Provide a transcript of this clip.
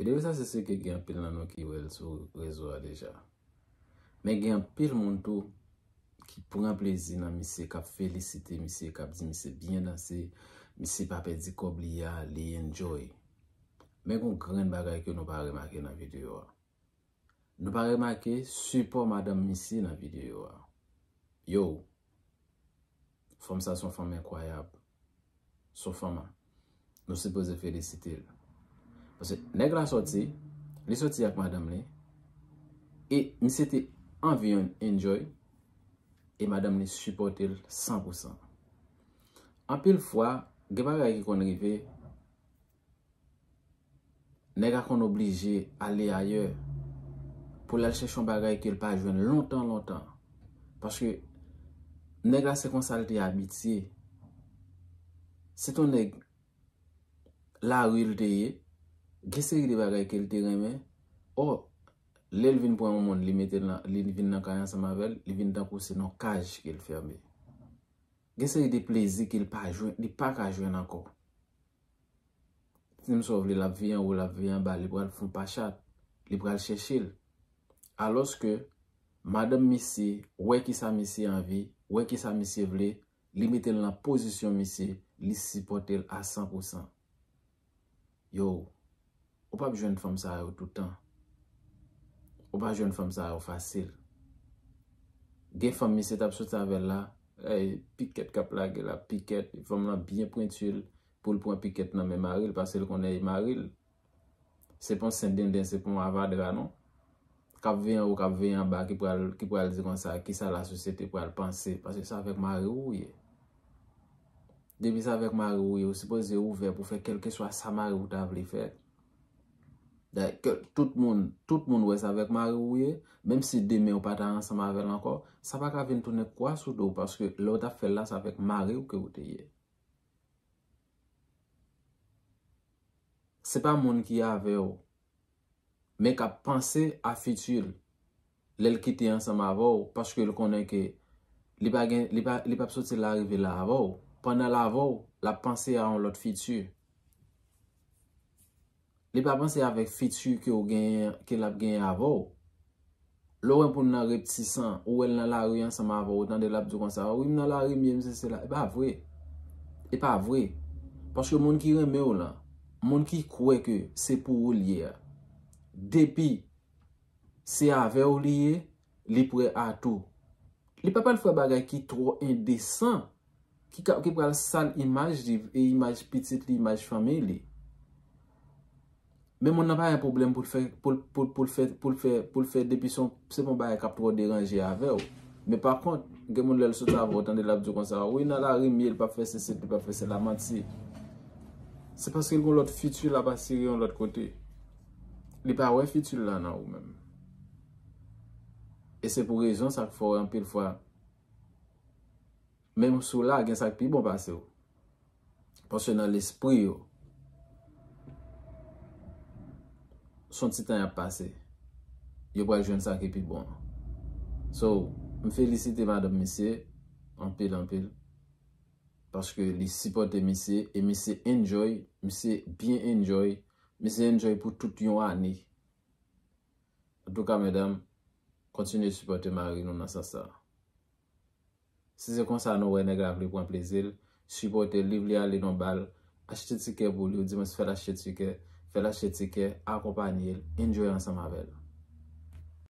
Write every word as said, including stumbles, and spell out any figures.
Videyo sa se sike gen anpil nan nou ki wè l sou rezo a deja. Men gen anpil moun tou ki pran plezi nan misye, k ap felisite misye, k ap di misye byen danse, misye pa pèdi kòb li a, li enjoy. Men gon grenn bagay ke nou pa remake nan videyo a. Nou pa remake sipò madanm misye nan videyo a. Yo, fanm sa se yon fanm enkwayab. Se yon fanm, nou sipoze felisite l. Paske nèg la sòti, li sòti ak madanm li, e misye te anvi enjoy, e madanm li sipòte l san pou san. Anpil fwa, gen bagay ki konn rive, nèg la konn oblije ale ayè pou l al chèche yon bagay ke l pa jwenn lontan, lontan. Paske nèg la se konsa l te abitye. Se t yon nèg lari l te ye. Gen seri de bagay ke l te renmen. Ò, lè l vin pran yon moun, li mete l nan, li vin nan kay ansanm avè l, li vin tankou se nan kaj ke l fèmen. Gen seri de plezi ke l pa jwenn, li pa ka jwenn ankò. Si m sòv li, l ap viye anwo, l ap viye anba, li pral fon pa chat, li pral chèche l. Alòske, madanm misye, wè kisa misye anvi, wè kisa misye vle, li mete l nan pozisyon misye, li sipòte l a san pou san. Yo, ou p ap jwenn fanm sa yo toutan. Ou pa jwenn fanm sa yo fasil. Gen fanm misye t ap soti avè l la, ey, pikèt k ap lage la, pikèt, fanm lan byen pwenti l pou l pran pikèt nan men mari l, paske l konnen e mari l. Se pa yon sendenden, se pa yon avadra, non. K ap veye anwo, k ap veye anba, ki pral, ki pral di konsa, kisa lasosyete pral panse, paske se avèk mari w ou ye. Depi se avèk mari w ou ye, ou sipoze ouvè pou fè kèlkeswa sa mari w ta vle fè. Dayè, ke tout moun, tout moun wè se avèk mari w ou ye, menm si demen ou pa ta ansanm avè l ankò, sa pa ka vin tounen kwa sou do w, paske lè w t ap fè l la, se avèk mari w ke w te ye. Se pa moun ki avè w, men k ap panse a fiti l lè l kite ansanm avè w, paske l konnen ke li pa gen, li pa, li p ap soti la rive la avè w. Pandan l avè w, l ap panse a yon lòt fiti. Li pa panse avèk fiti ke w genyen, ke l ap genyen avè w. Lè w wè moun nan reptisan, ou wè l nan lari ansanm avè w, ou tande l ap di w konsa, "Wi, m nan lari, m ye, m sesi, sela." E pa vre. E pa vre. Paske moun ki renmen w lan, moun ki kwè ke se pou ou l ye a, depi se avè w li ye, li prè a tou. Li pa pral fè bagay ki twò endesan, ki ka, ki pral sal imaj li, e imaj pitit li, imaj fanmi li. Men moun nan pa gen pwoblèm pou l fè, pou l, pou l, pou l fè, pou l fè, pou l fè depi se yon, se pa yon bagay k ap twò deranje avè w. Men pa kont, gen moun lè l sot avè w, tande l ap di w konsa, "Wi, nan lari m ye, l p ap fè sesi, l p ap fè sela," manti. Se paske l gen yon lòt fiti l ap asire yon lòt kote. Li pa wè fiti l la nan ou menm. E se pou rezon sa k fè w anpil fwa, menm si w la, gen sa k pi bon pase w. Paske nan lespri yo, se yon ti tan y ap pase. Yo pral jwenn sa ki pi bon an. So, m felisite madanm misye anpil, anpil. Paske li sipòte misye, e misye enjoy, misye byen enjoy, misye enjoy pou tout yon ane. Antouka, medam, kontinye sipòte mari nou nan sans sa. Si se konsa nou wè nèg la vle pran plezi l, sipòte l, li vle ale nan bal, achte tikè pou li, oudimwens fè l achte tikè, fè l achte tikè, akonpanye l, enjoy ansanm avè l.